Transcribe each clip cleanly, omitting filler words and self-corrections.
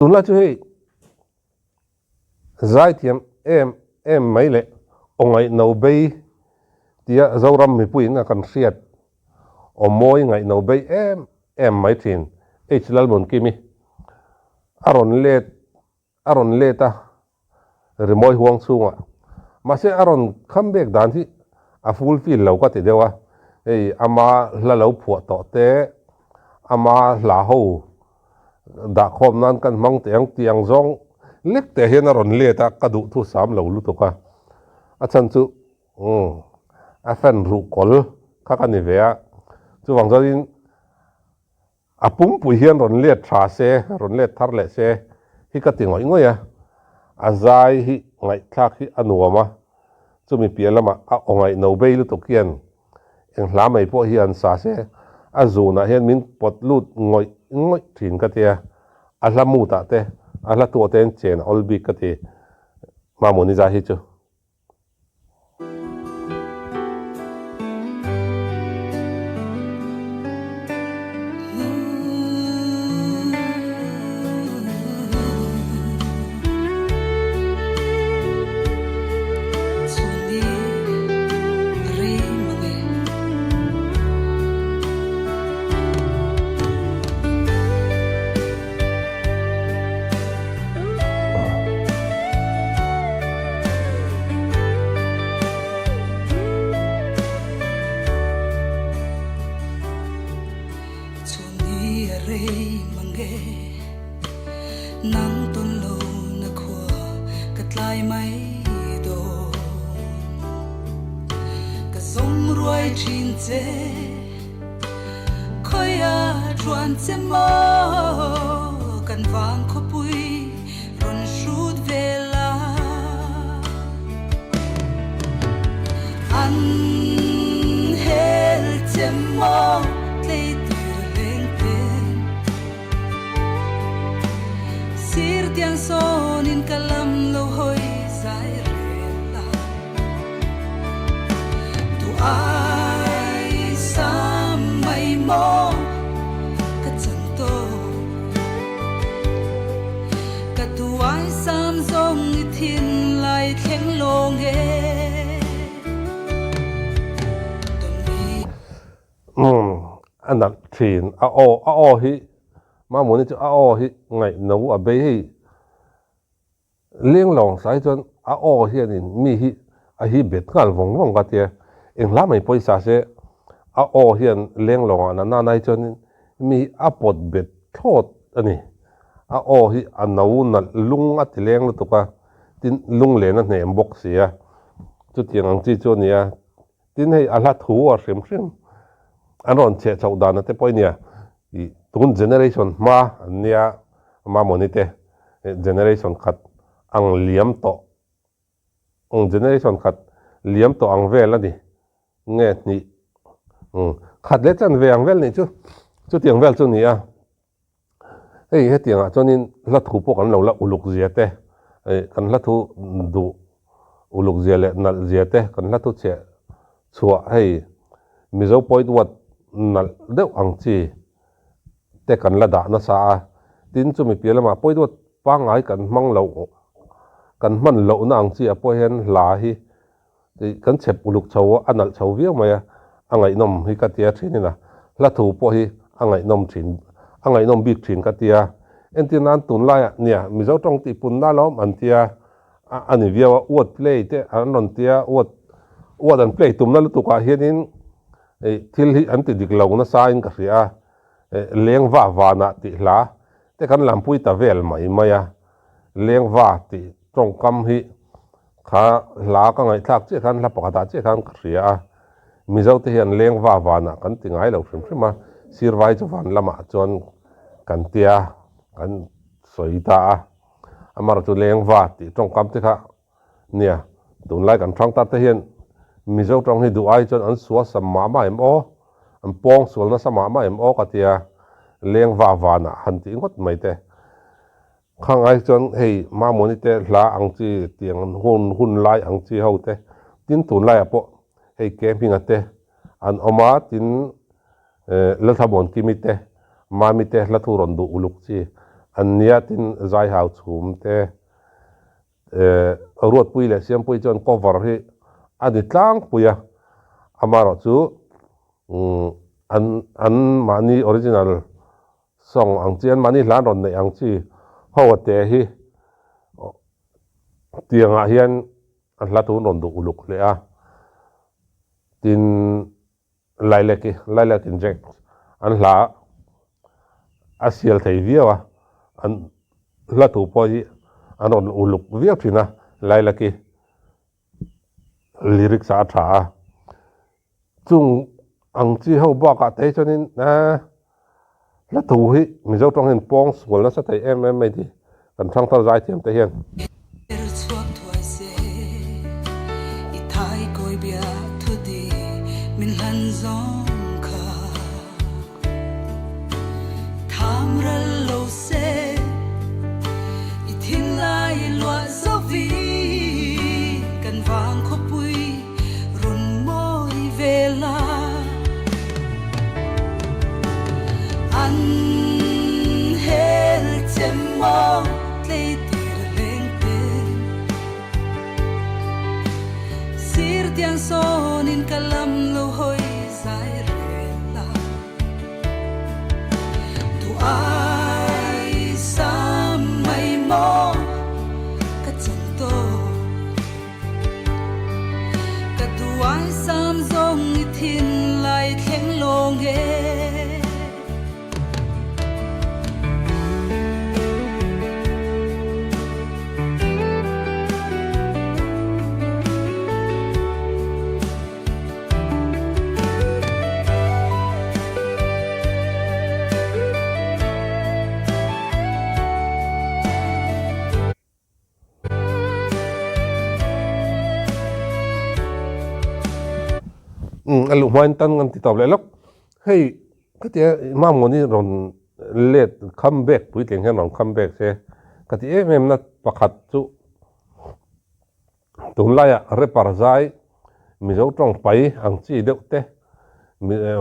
Tunlai chu hei zaithiam em em mai leh aw ngaihno bei tia Zoram mipuiin a kan hriat aw mawi ngaihno bei em em mai thin H Lalmunkimi a rawn let A rawn let a, rimawi huang chhungah. Mahse a rawn kham bek dan hi a fulfill lo ka ti deuh a, hei ama hla lo phuah tawh te, ama hla ho dahkhawm nan kan hmang teh ang tih ang zawng lek teh hian a rawn let a, ka duh thu sam lo lutuk a. A chhan chu umm a fan ruh kawl kha ka ni ve a, chuvang chuanin A pumpui hian rawn let tha se, rawn let thar leh se hi ka ti ngawih ngawih a, a zai hi ngaihthlak hi a nuam a, chumi piah lamah a aw ngaihno bei lutuk hian eng hla mai pawh hi an sa se, a zunah hian min pawt lut ngawih ngawih thin ka tia, a hla mutah te, a hla tuah te hian chen a awl bik ka ti, Mamawni zai hi chu. Chhunni a rei mang e, nang tawn lo na khua ka tlai mai dawn. Ka zawng ruai thin che, khawiah chuan che maw kan vang khawpui rawn hrut vel a. An hel che maw tleitir leng ten sir tiang sawnin ka lam lo hawi zai rel a. Duh ai sam mai maw ka chan tawh. Ka tuai sam zawng i thin lai thleng lawng e. Tawn hi. Umm a nalh thin a aw a aw hi Mamuni chu a aw hi ngaihno a bei hei Leng lawng sai chuan a aw hianin mi hi a hi bet nghal vawng vawng ka tia, eng hla mai pawisa se a aw hian leng lawngah na nana hi chuanin mi hi a pawt bet thlawt a ni. A aw hi a no nalh lung a ti leng lutuk a, tin lung len a hnem bawk si a, chutiang ang chi chu a ni a. Tin hei a hla thu a hrim hrim an rawn cheh chhoh dan a te pawh i nia, ih tun generation hma an nia Mamawni te generation khat ang liam tawh ang generation khat liam tawh ang vel a ni nge hnih umm khat leh chan ve ang vel nih chu chutiang vel chu a ni a. Hei hetiangah chuanin hla thu pawh kan lo la uluk zia te, kan hla thu duh uluk zia leh nalh zia te, kan hla thu chhiah chhuah hei Mizo poet word nalh deuh ang chi te kan la dah nasa a, tin chumi piah lamah poet word pangngai kan hmang loh kan hman lohna ang chi ah pawh hian hla hi kan chhep uluk chho a, a nalh chho viau mai a, a ngaihnawm hi ka tia thin in a, hla thu pawh hi a ngaihnawm thin, a ngaihnawm bik thin ka tia, entir nan tunlaiah nia Mizo tawng tih pun na lawm an tia, a a ni viau a, word play te an rawn tia, word word an play tumna lutukah hianin ih thil hi an ti dik lo nasa in ka hria a, leng va vanah tih hla te kan lampui ta vel mai mai a, leng va tih tawngkam hi Kha hla ka ngaihthlak chiah khan hla pakhatah chiah khan ka hria a, Mizo te hian leng va vanah kan ti ngai lo hrim hrim a, sirvai chu van lamah chuan kan tia kan sawi ta a, amaherawhchu chu leng va tih tawngkam te kha nia, tunlai kan hrang tar te hian Mizo tawng hi duh ai chuan an sual sam mah mah em aw, an pawng sual nasa mah mah em aw ka tia, leng va vanah han tih ngawt mai te. Khang ai chuan hei Mamawni te hla ang chi tiang hun hun lai ang chi ho te tin tunlaiah pawh hei ke hminga te an awm a tin Lalthlamuan Kimi te Mami te hla thu rawn duh uluk chi An nia tin zai hau chhum te Ruatpui leh Siampui chuan cover hi a ni tlangpui a, amaherawhchu an an mahni original song ang chi, an mahni hlan rawn neih ang chi ho a te hi tiangah hian a hla thu an rawn duh uluk hle a, tin Lilac i Lilac in Jack an hla a sial thei viau a, an hla thu pawh hi an rawn uluk viau thin a, Lilac i lyrics ah a tha a, chung ang chi ho bakah te hi chuanin eh hla thu hi Mizo tawng hian pawng sual nasa thei em em mai ti kan thangthar zai thiam te hian. Umm a luh hmain tan kan ti tawp leh lawk. Hei khatia Mamawni rawn let come back puitling hian rawn come back se ka ti em em na pakhat chu tunlaiah rapper zai Mizo tawng pai ang chi deuh te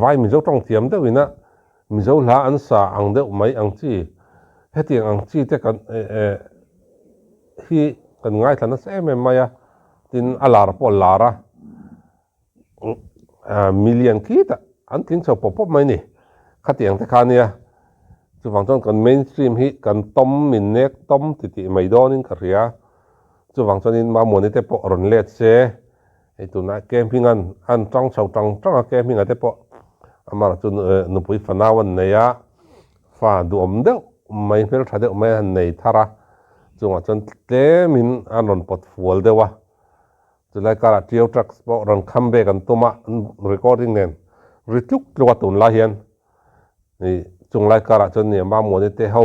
vai Mizo tawng thiam deuh ina Mizo hla an sa ang deuh mai ang chi hetiang ang chi te kan hi kan ngaithla nasa em em mai a tin a lar pawh a lar a. Million khi tah an tling chho pawp pawp mai ni. Khatiang te kha nia. Chuvang chuan kan mainstream hi kan tawm min nek tawm ti tih mai dawnin ka hria. Chuvang chuanin Mamawni te pawh rawn let se. Hei tunah camping an an tang chho tang tang a camping ah te pawh amah chu nupui fanau an nei a. Fa duhawm deuh mai hmeltha deuh mai an nei thar a. Chungah chuan tlemin an rawn pawt fual deuh a. Chulai karah Trio Trucks pawh rawn kham ve kan tum a, an recording nen ri tluk tluk a tunlai hian ih chunglai karah chuan nia Mamawni te ho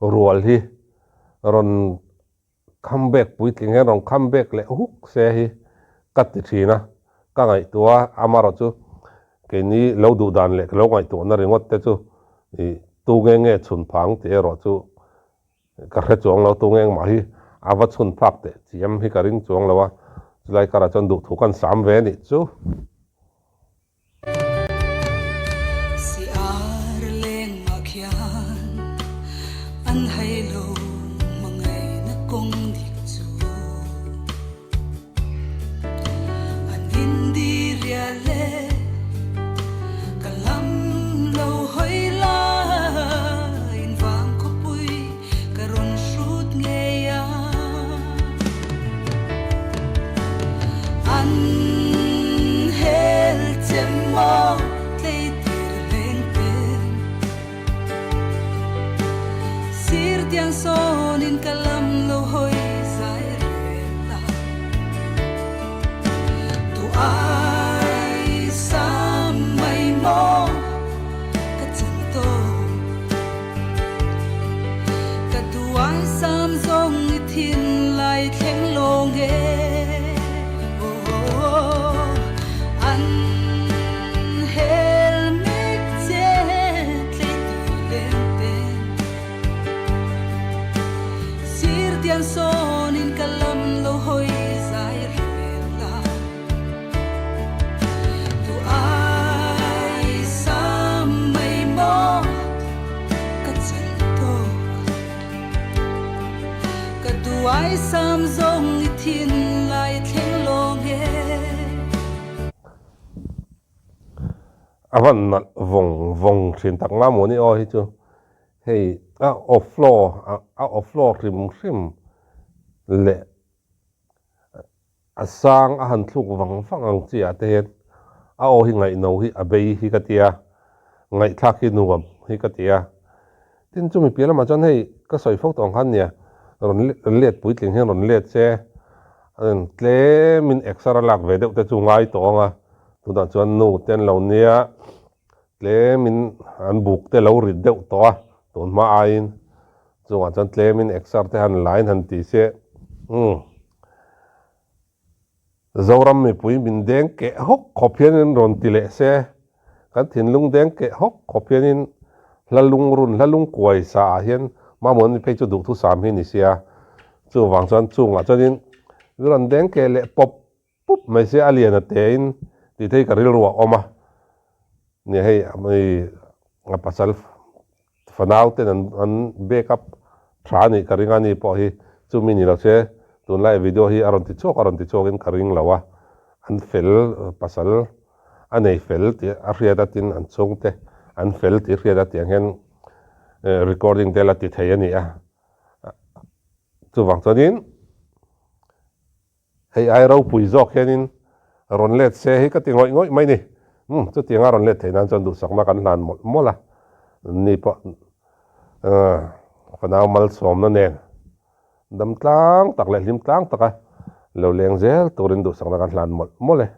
rual hi rawn kham back puitling hian rawn kham back leh huk se hi ka ti thin a, ka ngaihtuah a, amaherawhchu keini lo duh dan leh ka lo ngaihtuahna ringawt te chu ih tu nge nge chhun phang tih erawh chu Ka hre chuang lo, tu ngeng mah hi a va chhun phak teh chiam hi ka ring chuang lo a, chulai karah chuan duhthu kan sam ve anih chu. Siar leng mah khian an hai lo hmangaihna kawng dik chu an hindi rial e ka lam lo hawi lai in vang khawpui ka rawn hrut ngei a an hel che maw tlei tir leng ten Sir tiang sawnin ka lam lo hawi zai rel a, tu ai sam mai maw ka chan tawh. Ka tu ai sam zawng i thinlai thleng lawng e, oh an hel mek che tlei tir leng ten. Sir tiang sawnin ka lam lo hawi zai rel a, tu ai sam mai maw ka chan tawk. Duaisam zawng i thin lai thleng lawng e. A van nalh vawng vawng thin tak nga maw ni aw hi chu hei a aw flow a aw flow hrim hrim leh A sang a han thluk vang vang ang chi ah te hian a aw hi ngaihno hi a bei hi ka ti a, ngaihthlak hi nuam hi ka ti a. Tin chumi piah lamah chuan hei ka sawi fo tawh ang khan nia rawn let puitling hian rawn let se tlemin exer a lak ve deuh te chu ngai tawh ang a, tunah chuan nu te an lo nia tlemin an buk te lo rit deuh tawh a tun hma aiin chungah chuan tlemin exer te han lain han ti se umm. Zoram mipui min deng keh hawk khawp hianin rawn ti leh se, kan thinlung deng keh hawk khawp hianin hla lungrun, hla lungkuai sa ah hian Mamawni phei chu duhthusam hi ni sia, chuvang chuan chungah chuanin rawn deng keh leh pawp pup mai se a lian a tein tih te hi ka rilru a awm a, nia hei a pasal Fanau ten an an back up tha a nih ka ring a ni pawh hi chumi ni lo se tunlai video hi a rawn ti chhuak a rawn ti chhuak in ka ring lo a an fel pasal a nei fel tih a hriat a tin an chhungte an fel tih hriat a tiang hian recording te la ti thei a ni a chuvang chuanin. Hei ai ropui zawk hianin rawn let se hi ka ti ngawih ngawih mai ni. Umm, chutianga rawn let theih nan chuan duhsakna kan hlan mawlh mawlh a, ni pawh fanau malsawmna nen dam tlang tak leh hlim tlang taka lo leng zel turin duhsakna kan hlan mawlh mawlh e.